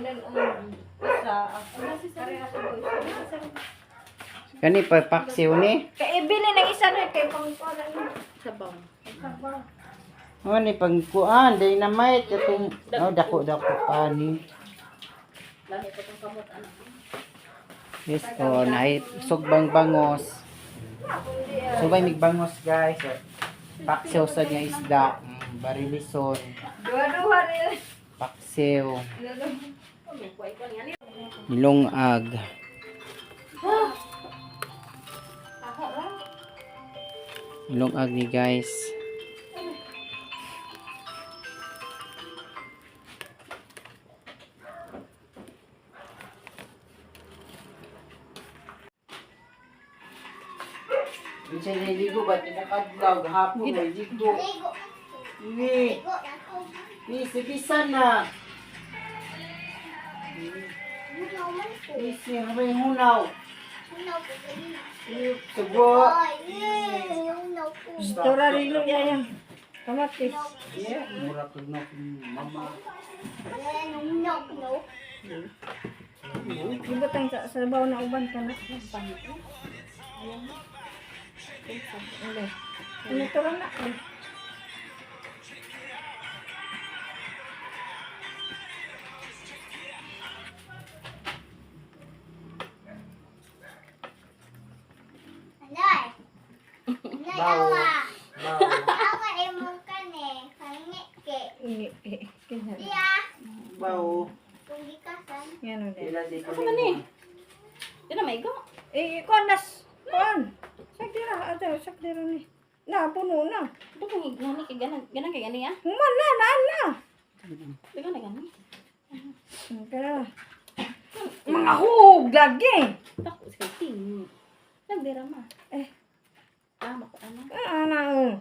Ginan-on. Isa. Pareha sa boys. Kani pa paksiw ni. Kay ibili ng isa na kay pangkuan na. Sabaw. Sabaw. Oh, ni pangkuan dynamite katong, oh, dako dako pa ni. Lahi pa tong kamot anak. Yes, oh, naay sugbang bangos. Subay mig bangos, guys. Paksiw sa niya isda, barilison, Duha-duha nila. paksiw, nilungag. Nilungag ni, guys. Minsan niligo ba? Tinakadlaw, hapon niligo. Ni, ni, sibisan na. Ni, si may hunaw. Ni, sugo. Tora rilo yayang. Kamatis. Yeah, mura kag na kung mama. Ibutang sa sabaw na uban ka na. Ano to na? Bao. Bao. Ingi. Kanya. Bao. Yan o din. Ila di ko. Ano ni? Di na maigo. Eh, kuan nas. Kuan. Sakdira, ato, sakdira ni. Na, puno na. Ito kung gani kay ganan, ganan kay gani ah. Human na, naan na. Di gani gani. Kaya, mga hug lagi. Tako sa ting. Nagdira ma. Eh. Ah, mako ano. Ah, na, oh.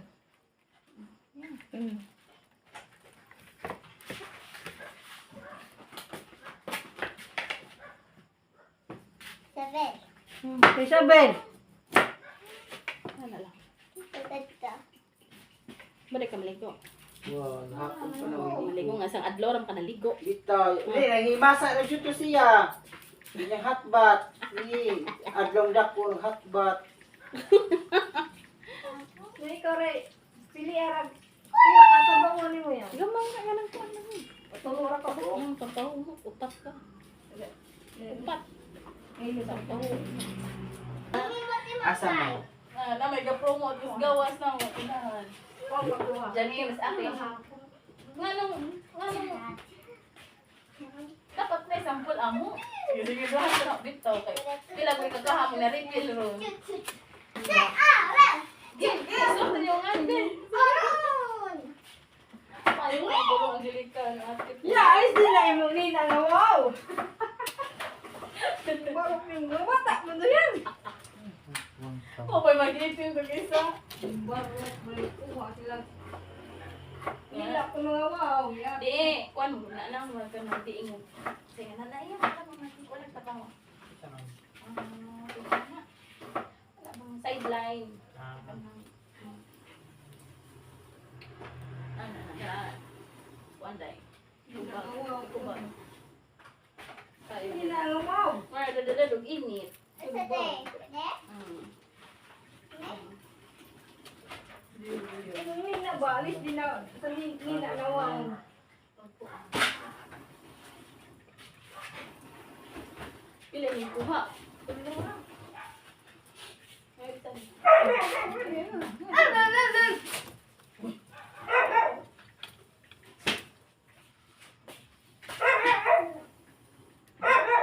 Isabel. Ano lang. Balik ka maligo. Wow, hapon pa na. Maligo nga sang adlaw ram ka naligo. Dito. Hindi, nangimasa na dito siya. Inyang hotbat. Ni, adlong dako ang hotbat. Dili ko re, pili arag. Pila ka sa bangon nimo yan. Gamay na ganang kuan na. Tulura ka ba? Ang pagkaw mo, upat ka. Upat. Eh, Sa pagkaw. Asa mo? Ah, na may ga-promo at gawas na mo tinahan. Diyan mas ate. Nganong nganong dapat na sample amo. Sige duha sa bitaw kay pila ko kakaha mo na refill ron. Gusto niyo nga din. Payo ko ang Angelica ate. Ya, is di na imong nina na wow. Barok yung bata mo to yan. Oh, may mag-ipin kag isa. Barok may kuha sila. Nila ko mga wow. Ya. Di, kuan mo na lang mo ka nang diingon. Sige na na iya ka mo wala tabango. Ah, na. Wala bang sideline. Ano na kuan dai. Wow. Tayo. Nila nga wow. Mara dadala dog init. Imong nina ba alis di na sa nina na wow. Pila ni kuha? Tulo ra. May isa ni.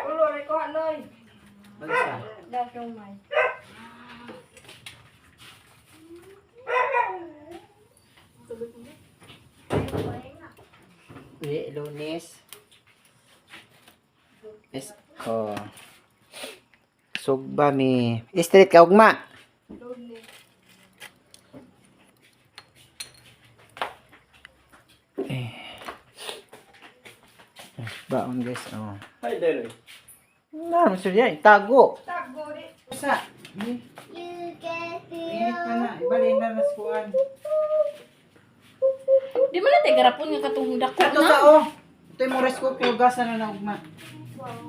Ulo re ko noy. Bansa. Datong may. Di, Lunes. Is, oh. Sugba mi. Street ka ugma. Eh. Baon, guys, oh. Hi, Derek. Na, sir, yan, tago. Tago di. Sa. Init pa na, ibalin na nas kuan. Di man na tay garapon nga katong dako Ito na. sa oh. Ito Ito yung rice cooker, hugasan na na ugma.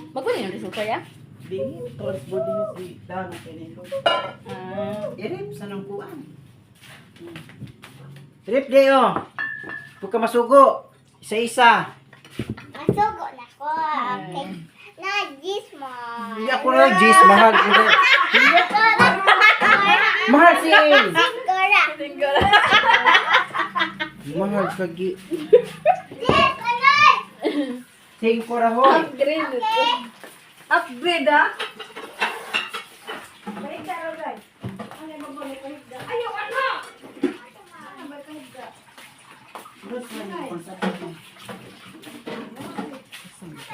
Magkunin yung resulta ya? Di, transporting si Dan pinilo. Ah, Irip sa nang kuan. Rip di oh. Huwag ka masugo. Isa-isa. Masugo na ko. Okay. Na, Gis mo. Hindi ako na lang, Jis, mahal. Hindi. Mahal si El. Singkora. Mahal kagi. Jis, ano? Singko ra hoy. Upgrade. Upgrade ah. Balik ka raw, guys. Ano yung magbalik ka? Ayaw, ano? Ano ba kahigda?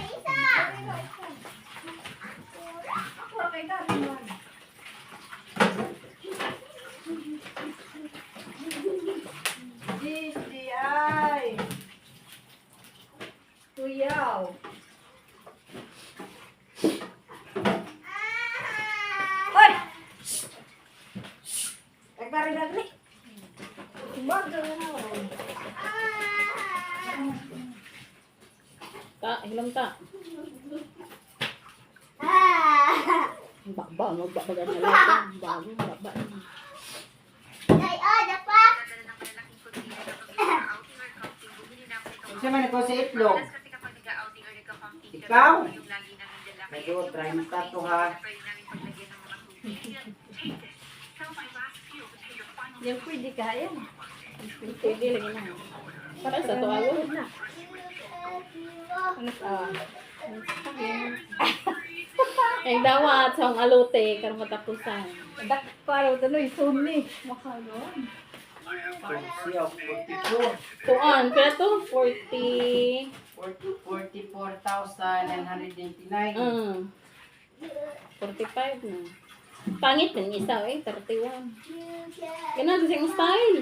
Isa. Ako ra kay dali man. GCI. Tuyaw. Hoy! Nagpare dali. Bago na. Ta, hilam ta. Ah. Baba, magbabaga na lang. Bago, baba. Ay, oh, dapa. Kasi man ako sa itlog. Ikaw? Medyo 30 to ha. Yan pwede ka yan. Pwede lagi na. Para sa to ago. Ano sa? Ay dawat sa akong alote karon matapusan. Dak para ito sumi. Makalon. Siya, 44. Tuon, pila to? 40. 44,999. 45 na. Pangit ng isa eh, 31. Ganun, sa siyang style.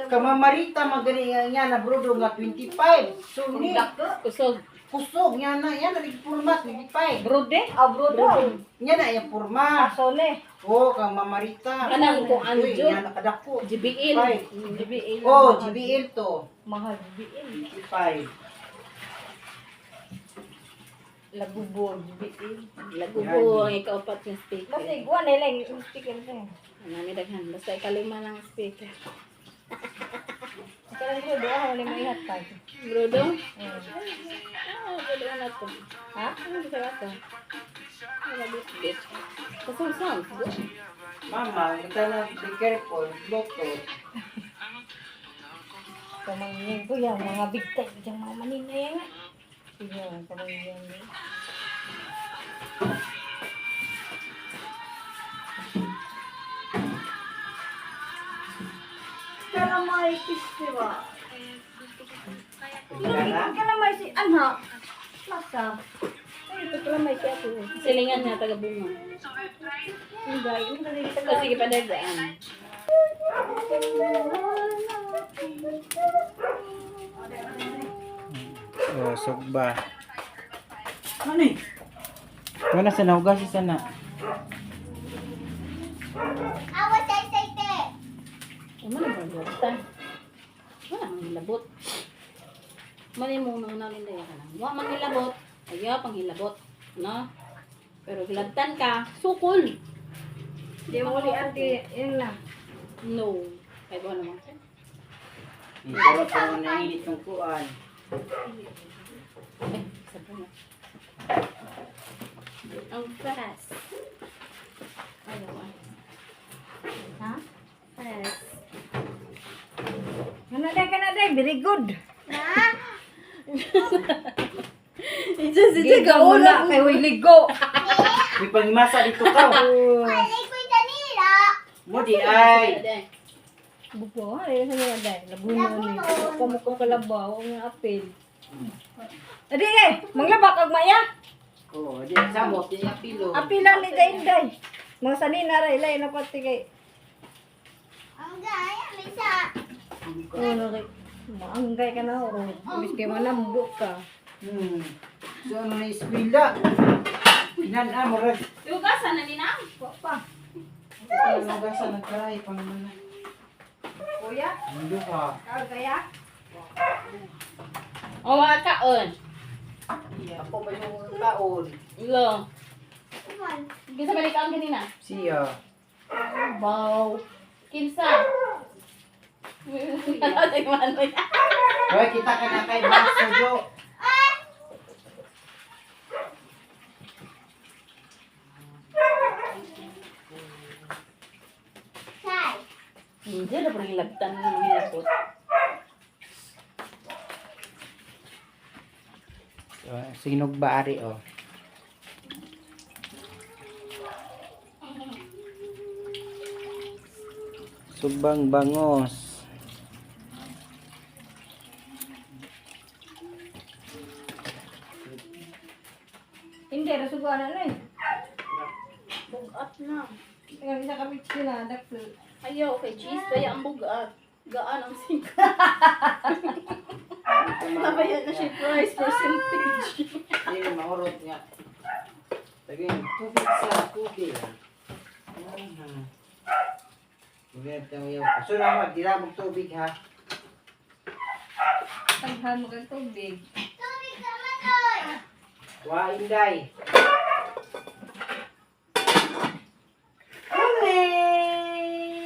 Kamamarita magaling nga niya na brudo nga 25. Suni. Kusog. Kusog niya na yan na forma 25. Brode? Ah, brodo. Niya na yung forma. Sone. Oh, kang mamarita. Kanang kung ano Uy, jud. niya nakadako. GBL. 25. GBL. Oh, GBL to. Mahal GBL. 25. Lagubo GBL. Lagubo ang ikaupat ng speaker. Kasi guwan nila yung speaker na. Ang nami daghan. Basta ikalima lang ang speaker. Kaya brodo, ah, wala may ihatag. Brudo? Ah, brudo na to. Ha? Ano sa to? Wala bit. Kasang sounds. Mama, kita na be careful. Loto. Pamangyan ko yan, mga big time. Diyan mga manina yan. Ah. Sige, pamangyan. Kalamay festival. Kara? Kalamay si Anha. Lasa. Ay, ito kalamay si ako. Silingan niya taga bunga. Hindi, hindi O sige, padagdaan. Oh, sugba. Ano eh? Wala sa nahugas isa na. Awa, say, say, te. Ano na ba ta? Wala mang hilabot. Mali mo nang nalin daya ka lang. Wa mang hilabot. Ayaw pang hilabot. No? Pero hilabtan ka, sukol. Di mo ni ate, yun na. No. Ay, buwan naman. Pero pa na init ng kuan. Ay, sabon na. Ang fast. Ayaw ah. Ha? Fast. Kana day, kana day, very good. Na? Sige, wala kay way ligo. May pangimasa dito ka. Alay ko'y danila. Mo di ay. Buko, ay sa mga day, laguno ni. Kamo ko kalabaw ang apel. Adi eh, manglabak og maya. Oh, di samot di apilo. Apila ni day day. Mga sanina ra ilay na pati kay. Ang gaya, may isa. Ano kay maanggay ka na oro. Biski manambo ka. So ano na eskwela? Inan mo rag. Iugasan na ni na. Wa pa. Hugasan nagkaray pang mana. Kuya, Ando ka. kaon kaya? O, mga kaon. Ako ba yung kaon? Lo. Come on. Kinsa balik ang ganina? Siya. Wow. Kinsa? Ano Hoy, kita ka na kay Max Jo. Sai. Hindi na parang lagtan ng mga hilabot. Sinog ba ari oh? Subang bangos. Hindi, rasuguan na na eh. Bugat na. Ikaw, isa kami sinadak. Ayaw, okay, cheese. Kaya ang bugat. Gaan ang singka. Nabayan na siya price percentage. Hindi maurot nga. Sabi, tubig sa tubig. So naman, di na tubig ha. Tanghan mo kang tubig. Tubig ka man, oy. Wa inday.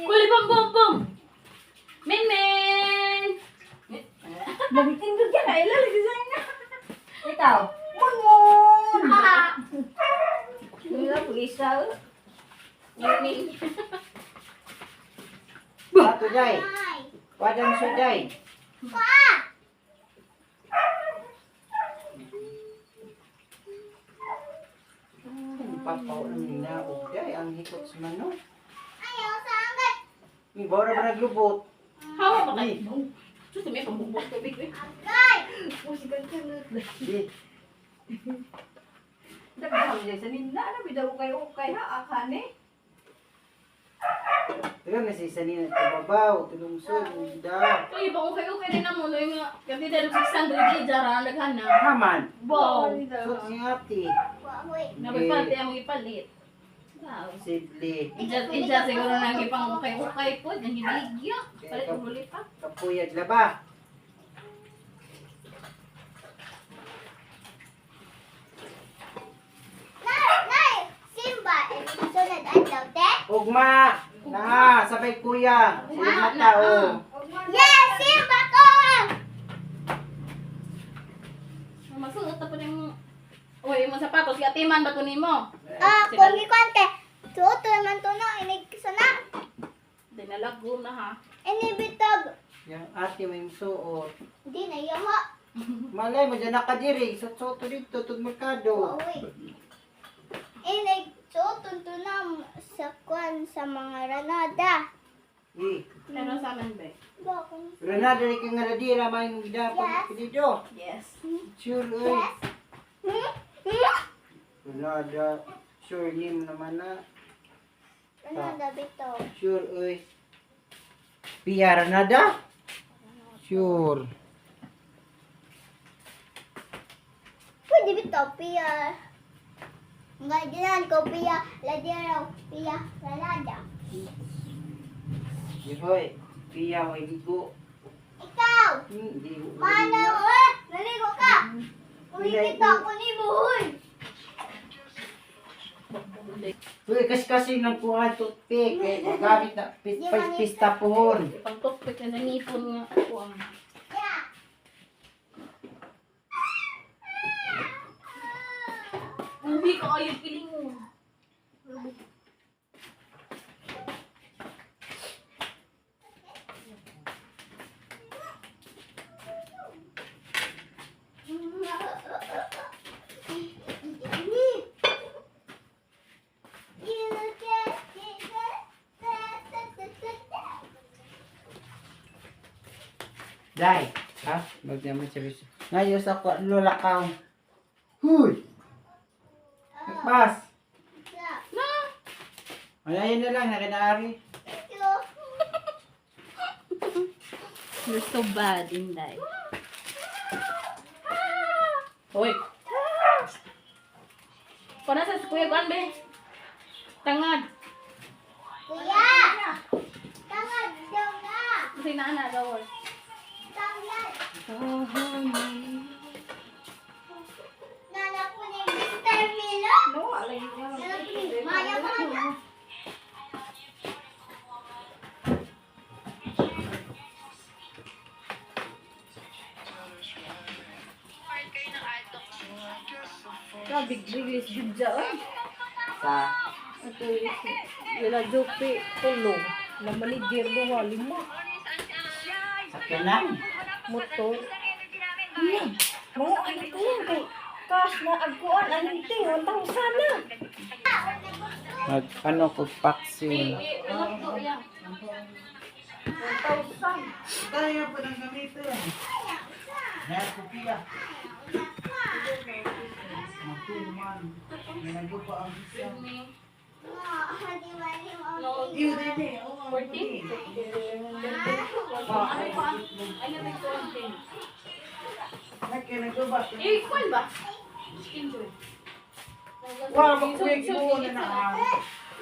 Kuli bom bom bom! Min min! Nagtindog yan, ay lalag sa na. Ikaw, mungon! Wala po isa. Oh. Min min. Ato day. Ay. Wadang suday. Pa! Papaw ang ninaog day. Ang hikot sa manok. Ayaw sa angkat. May bawra ba naglubot? Hawa pa kayo. Diyos, may pambubuhat tubig eh. Angkat. Musikan ka na. Di. Daghan dyan sa ninda, ano, bidaw kayo ukay ha, akane. Teka, nasisanin at kababaw. Tulungsod. Da. Uy, ibang okay-okay rin na mo. Yung nga, kasi dahil 600 jara, naghan na. Haman. Wow! Sot si ate. Wahoy. Nabigpati ang ipalit. Wow. Sibli. Ija siguro na ang ipang ukay-ukay po. Ang ginigya. Palit huli pa. Kapuyad laba. Nay, nay. Simba. Eh, sunod adlaw, te. Ugma. Na, sabay kuya. Sila mata oh. Yes, Simba ko! Masuot na po yung... Uy, yung mga sapatos. Si Atiman, bato ni mo. Ah, kung gikwante. Tuto man to na, inig sana. Dinalagom na ha. Inibitag. Yang ate may suot. Di na yaha. Malay mo dyan nakadiri. Sot-soto dito, tug merkado. Wahoy. Inig tuto to na sa kwan sa mga ranada. Eh, Pero sa amin ba? Bakit? Renada rin kang radira, may mong gidapon Yes. pilido. Yes. Sure, oy. Yes. Hmm? Hmm? Renada, sure name naman na. Ranada bitaw. Sure, oy. Pia Renada? Sure. Pwede bitaw piya. Nga dinan ko piya, ladiraw piya ranada. Hoy, Pia may ligo. Ikaw, Ligo. manaw eh, naligo ka. Kumikita ko ni Buhoy. Uy, kasi ng kuha toothpick. Eh, gamit na pista pohon. Pagtokpik na sa ngipon nga. Ako ang... Yeah. Ubi ka kayo piling mo. Dai, ha? Magdaman sa biso. Ngayon sa kwa lola kang. Huy! Nagpas! Na! Ay, ayun na lang, nakinaari. Thank you. You're so bad, Inday. Hoy! Kuna sa kuya kuan be. Tangad. Kuya! Tangad daw na! Kasi na na gawol. Tangad! Nana ko ni Mr. Milo. No, alay niya. Nana ko ni Maya Maya. Grabe, release jud siya, oy. Sa Ato, ila Jope, tulong. La manager, duha, lima. sakyanan. Motor. Iya. Mga ano to yan kay cash na agkuan aninti 1,000 na. Mag ano ko paksi. Ilok ya. 1,000. Tayo pa ng gamitin. Nakupiya. Magtulungan. Nanagupa ang isa. No. Iyo din eh. Oo, 14? Ano pa? Ay, may 14. Nagkinaguba. Equal ba? Enjoy. Wah, magkuwig mo na na.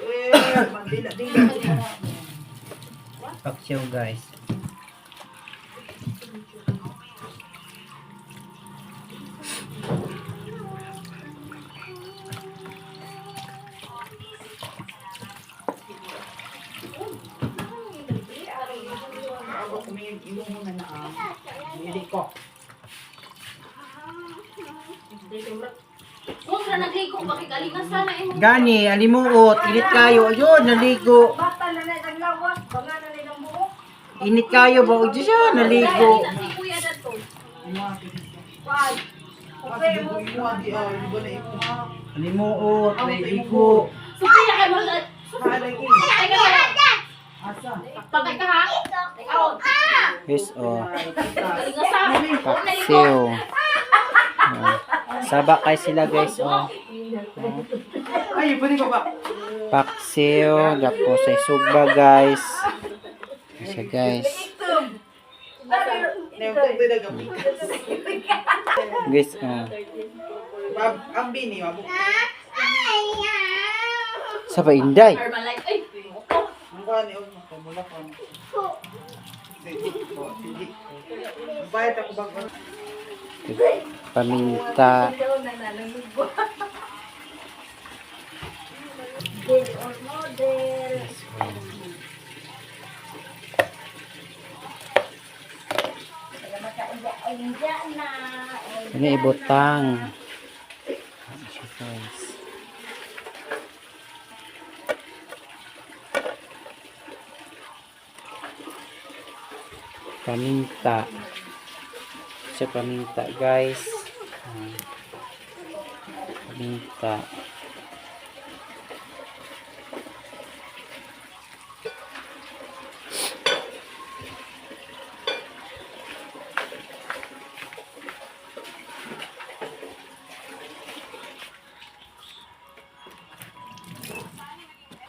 Eh, mandila-dila. Paksiw guys. Ako kumingin imo muna na ah. Dili ko. Kung na nagligo, pakikalingan sana eh. Gani, alimuot, init kayo. Ayun, naligo. Bata na na ang lawas, banga na na ang buhok. Init kayo ba? O, Diyos siya, naligo. Si Kuya Dato. Why? Okay mo. Alimuot, may ligo. Sophia kay mo. Ay ka. Pagay ka ha. Ikaw. Yes, oh. Kalinga sa. Paksiw. Oh. Saba kay sila guys, oh. Ay, pwede ko ba? Paksiw, tapos ay sugba guys. Siya guys. Guys, oh. Ang bini, mabuk. Saba inday. Herbalife. Ay, Ang kuha ni Ogma, kamula ko. Sige, ko, sige. Bayad ako bang Paminta. Model or model. Ano ibutang. Ano siya guys. Paminta. Siya paminta guys. Ah. Paminta.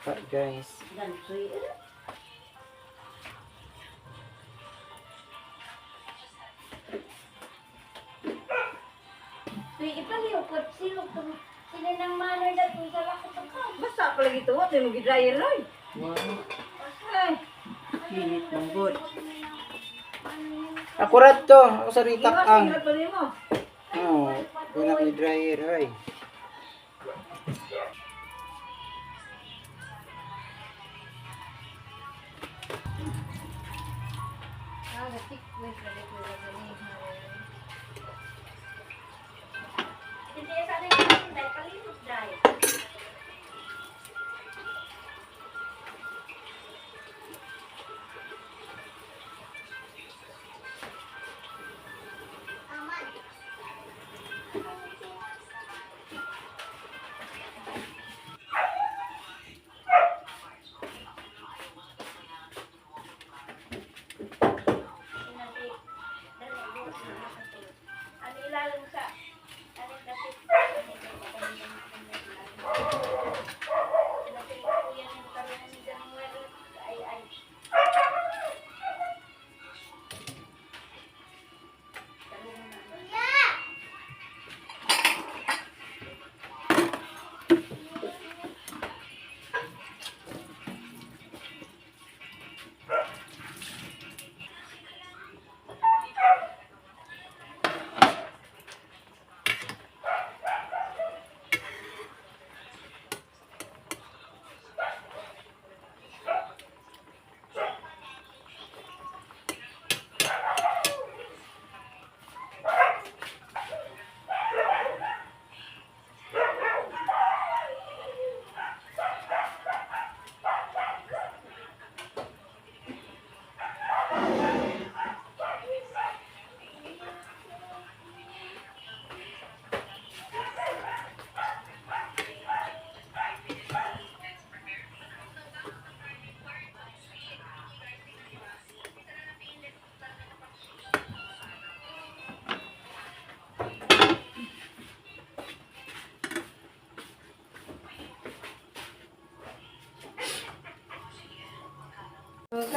Pa, guys. Ipalihukot sila sila nang manor na kung sa lakot. Basta pala gito, wa mo gi-dryer oy. Ay, Init mong good. Akurat to. Ako sa ritak iwas ang. tingrat pa nimo. Oo. Wala ko dryer, hoy. Hindi sa atin dahil kalimot dahil. Ano ilalong sa ano kasi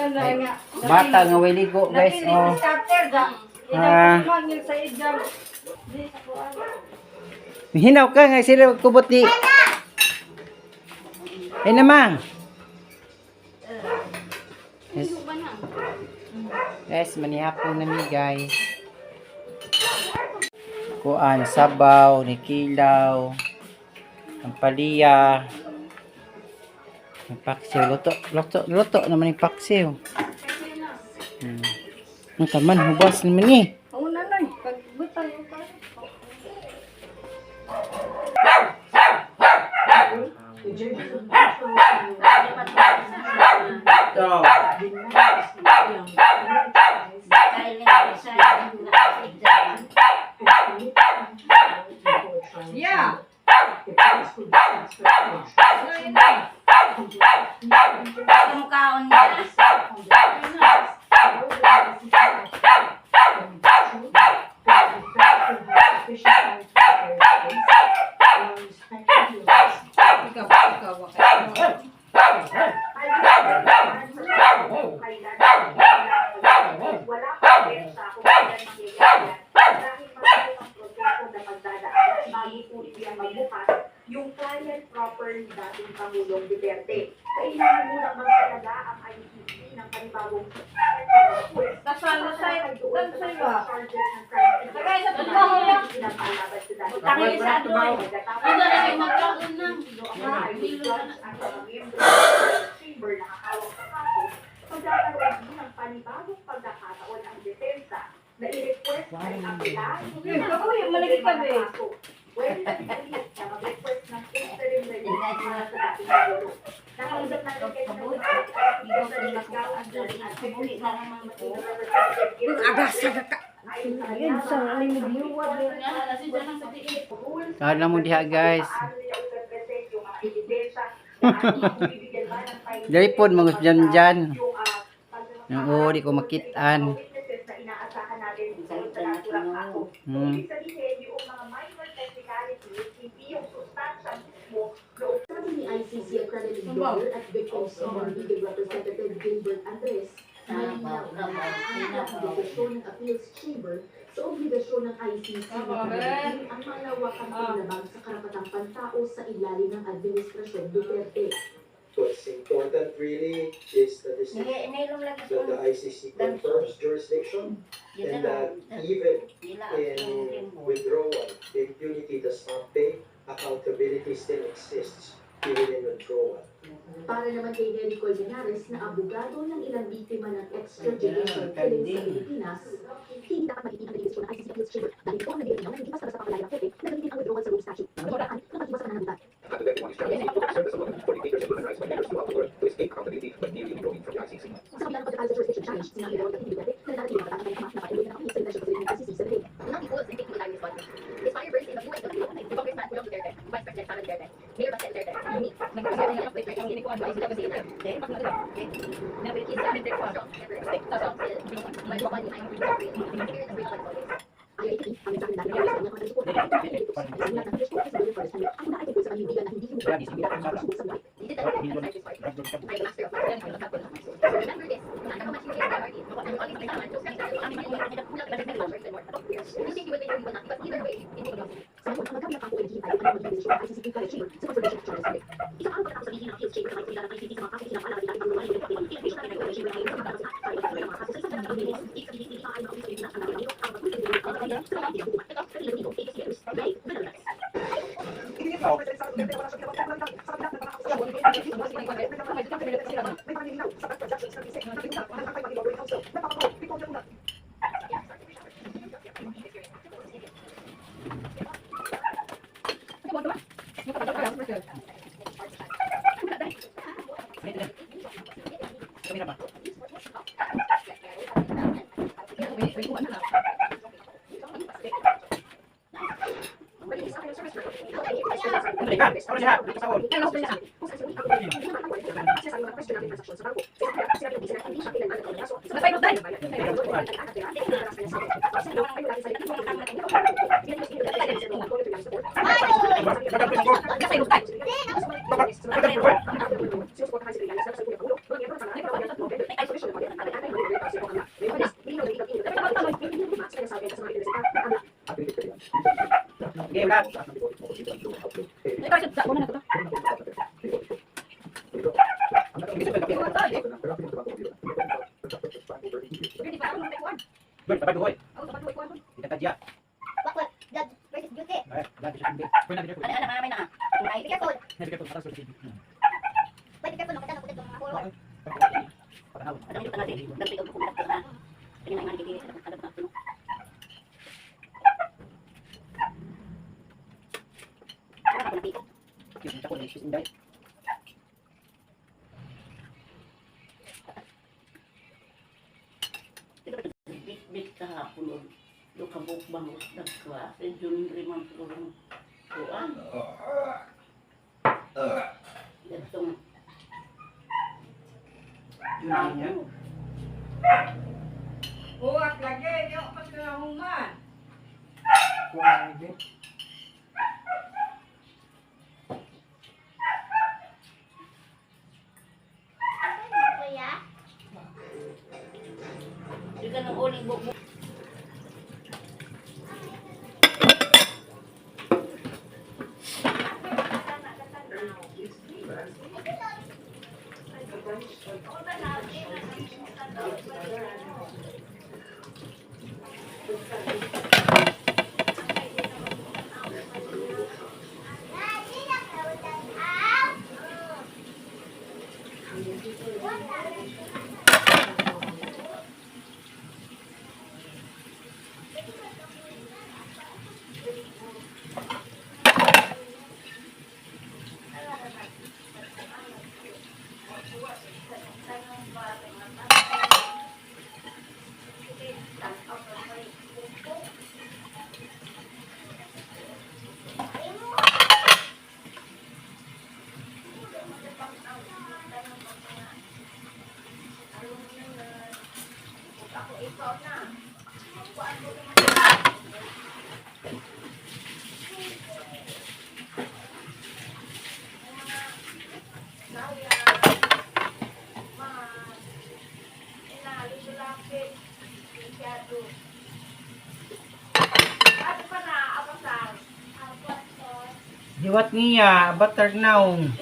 Ano nga. Bata nga way ligo, guys. Napili Oh. si starter da. Ah. Inang sa ijam. Di sa kuan. Hinaw ka nga sila kubot ni. Ay naman. Yes. Ba na? Guys, manihapon na mi, guys. Kuan, sabaw, nikilaw, ang paliya, ang paksiw. Luto, luto, luto naman yung paksiw. Ang taman, hubas naman eh. Ang una noy, pagbutang pa. Ito. Yeah. Kamukhaon niya. Ikaw, ikaw, ikaw. Yung client proper ni dating Pangulong Duterte. Kailangan munang magtalaga ang ICC ng panibagong Kasal na sa'yo. Dan sa'yo ba? charges ng crime against Tagay sa trabaho niya. pinapalaban sa dating Utangin sa adoy. Ano na yung magkaon na? Sino ang mga judge at mga miyembro ng chamber na kakawak sa kaso, magkakaroon din ng panibagong pagkakataon ang depensa na i-request ay apela Kabuhi, malagi ka ba eh. Pwede na rin ulit na mag-request ng interim relief para sa dating Pangulo. Nakausap natin kanina si Agas, ka. Ayun, sa aling nagliwad. Kaon lang mo diha, guys. Dali po, mga dyan dyan. Oo, di ko makitaan. Ibig sabihin, yung mga minor technicalities, hindi yung sustansya mismo. Sabi ni ICC accredited lawyer at victims senior legal representative Gilbert Andres, malinaw na maaari ang desisyon ng appeals chamber sa obligasyon ng ICC na panagutin ang malawakang paglabag sa karapatang pantao sa ilalim ng Administrasyon Duterte. What's important really is the decision that the ICC confirms jurisdiction and that even in withdrawal, the impunity does not pay, accountability still exists even in withdrawal. Para naman kay Nery Colmenares na abogado ng ilang biktima ng extrajudicial killings sa Pilipinas, hindi dapat magiging ang desisyon ng ICC Appeals Chamber dahil ito ang naglilinaw na hindi basta-basta papalaya ng korte na gamitin ang withdrawal sa Rome Statute ng paraan ng pag-iwas sa pananagutan. Sa kabila ng pagkatalo sa jurisdiction challenge, sinabi ni Duterte na nananatili ang katatag ng ama na patuloy na nakikinig sa leadership ng ICC sa The Hague. Bakit? Blood versus beauty. Be careful. Wait, be careful. Makita na ng mga horror. Bit-bit kahapon og do kabuk bangos nagkwa sa June man siguro kuan. Itong Yun niya. Buwak lagi, di ako pagkahuman. Kuha ni Bit. Ano, kuya? di ka nang uling bukbuk. Diwat niya, butter naong.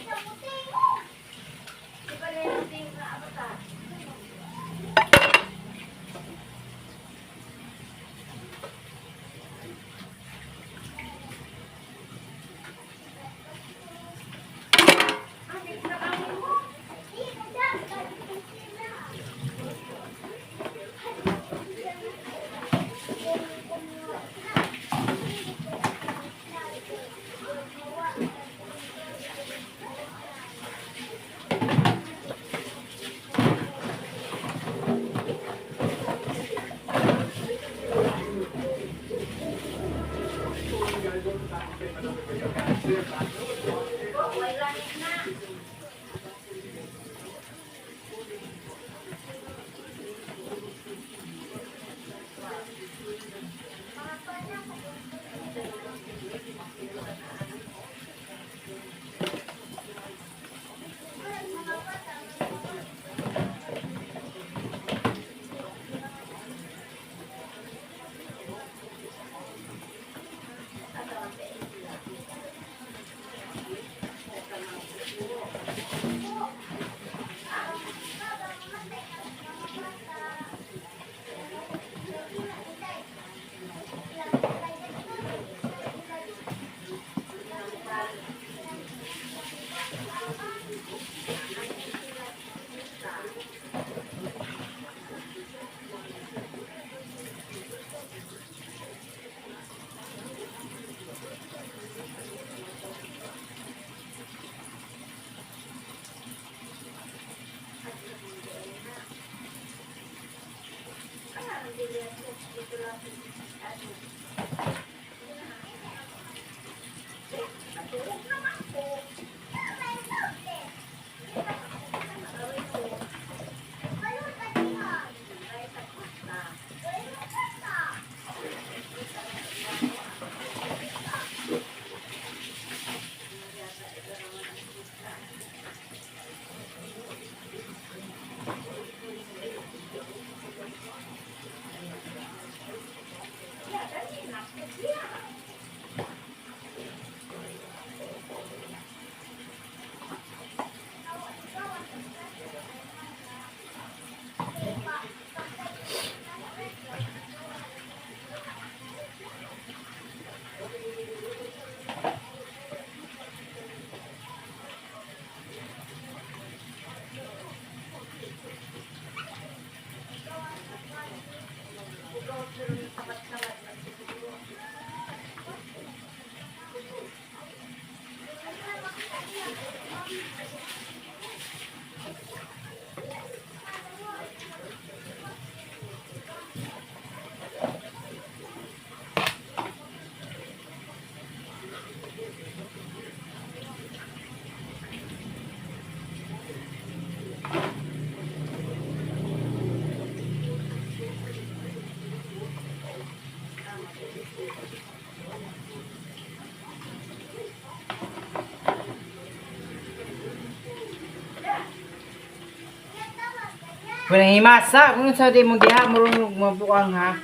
Kung himasa, kung sa di mo diha, marunong mabuang ha.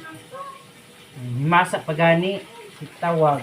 Himasa pagani, tawag.